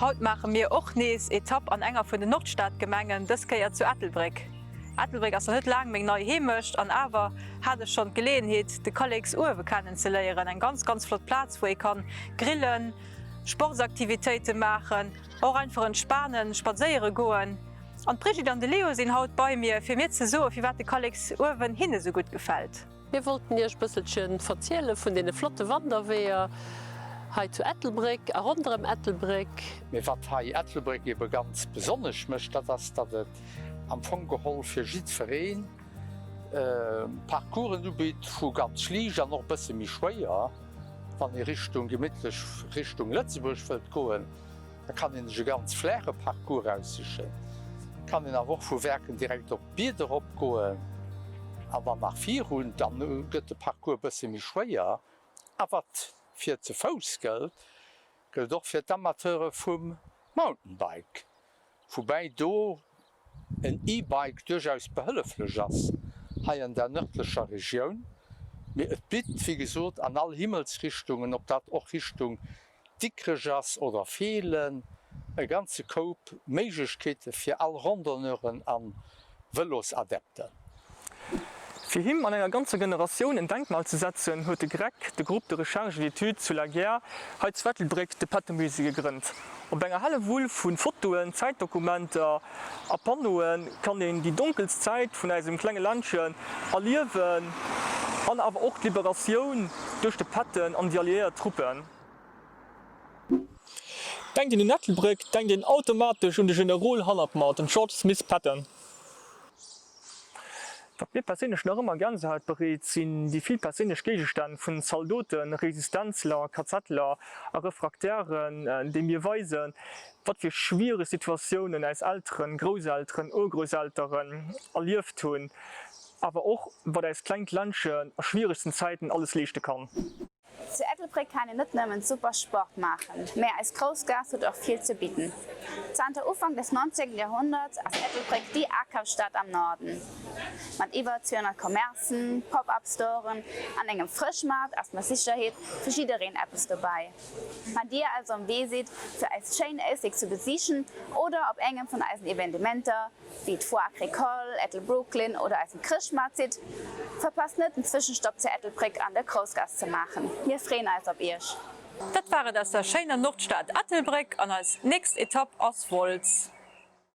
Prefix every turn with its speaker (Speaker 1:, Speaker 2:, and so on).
Speaker 1: Haut maache mir och nees Etapp an enger vun den Nordstadgemengen, dës Kéier zu Ettelbréck. Ettelbréck ass nach net laang meng nei Heemecht an awer hat ech schonn d'Geleeënheet de Kalleks Uewe kennen ze léieren. Eng ganz ganz flott Plaz wou ee kann grillen, Sportsaktivitéite maachen, och einfach entspanen, spadséiere goen. An d'Brigitte an de Leo sinn haut bei mir fir mir ze soe firwat de Kalleks Uewen hinne sou gutt gefält.
Speaker 2: Mir wollten Iech e bësselchen verziele vun deene flotte Wanderweeër hei zu Ettelbréck a ronderëm Ettelbréck.
Speaker 3: Mee wat hei Ettelbréck ebe ganz besonnesch mécht, dat ass, datt et am Fong geholl fir jiddweree Parcoursen ubitt, vu ganz liicht an och e bësse méi schwéier. Wann ee Richtung gemittlech Richtung Lëtzebuerg wëllt goen, da kann een sech e ganz flaache Parcours aussichen. Kann een awer och vu Werken direkt op d'Bied erop goen an dann nach virun, dann gëtt de Parcours e bësse méi schwéier. A wat fir ze Fouss gëllt, gëllt och fir d'Amateure vum Mountainbike, woubäi do en E-Bike duerchaus behëlleflech ass hei an der nërdlecher Regioun. Mee et bitt wéi gesot an all Himmelsrichtungen, ob dat och Richtung Dikrech ass oder Feelen, e ganze Koup Méiglechkeete fir all Randonneuren a Vëlosadepten.
Speaker 4: Fir him an enger ganzer Generatioun en Denkmal ze setzen, huet de GREC, de Groupe de Recherche et d'études sur la Guerre, hei zu Ettelbréck de Patton-Musée gegrënnt. Op enger Hellewull vu Fotoen, Zäitdokumenter a Panneaue kann een déi donkelst Zäit vun eisem klenge Ländchen erliewen an awer och d'Liberatioun duerch de Patton an déi alliéiert Truppen. Denkt een un Ettelbréck, denkt een automatesch un de Generol hannert mer, den George Smith Patton. Wat mir perséinlech nach ëmmer Gänsehaut bereet, sinn déi vill perséinlech Géigestänn vun Zaldoten, Resistenzler, KZler a Refraktären, déi mir weisen, wat fir schwiereg Situatiounen äis Elteren, Grousselteren, Urgrousselteren erlieft hunn, awer och wat äist klengt Ländchen a schwieregsten Zäiten alles leeschte kann.
Speaker 5: Zu Ettelbréck kann een net nëmmen super Sport maachen, mä eis Groussgaass huet och vill ze bidden. Zanter Ufank des 19. Jahrhunderts ass Ettelbréck déi Akafsstad am Norden. Mat iwwer 200 Commercen, Pop-up-Storen an engem Frëschmaart ass mat Sicherheet fir jiddereen eppes dobäi. Wann dir also um Wee sidd fir eist schéin Éislek ze besichen oder op engem vun eisen Evenementer, wéi d'Foire Agricole, Ettelbrooklyn oder eisem Chrëschtmaart sidd, verpasst net en Zwëschenstopp zu Ettelbréck an der Groussgaass ze maachen. Mir freeën eis op iech!
Speaker 1: Dat war et aus der schéiner Nordstad Ettelbréck an eis nächst Etapp ass Wolz.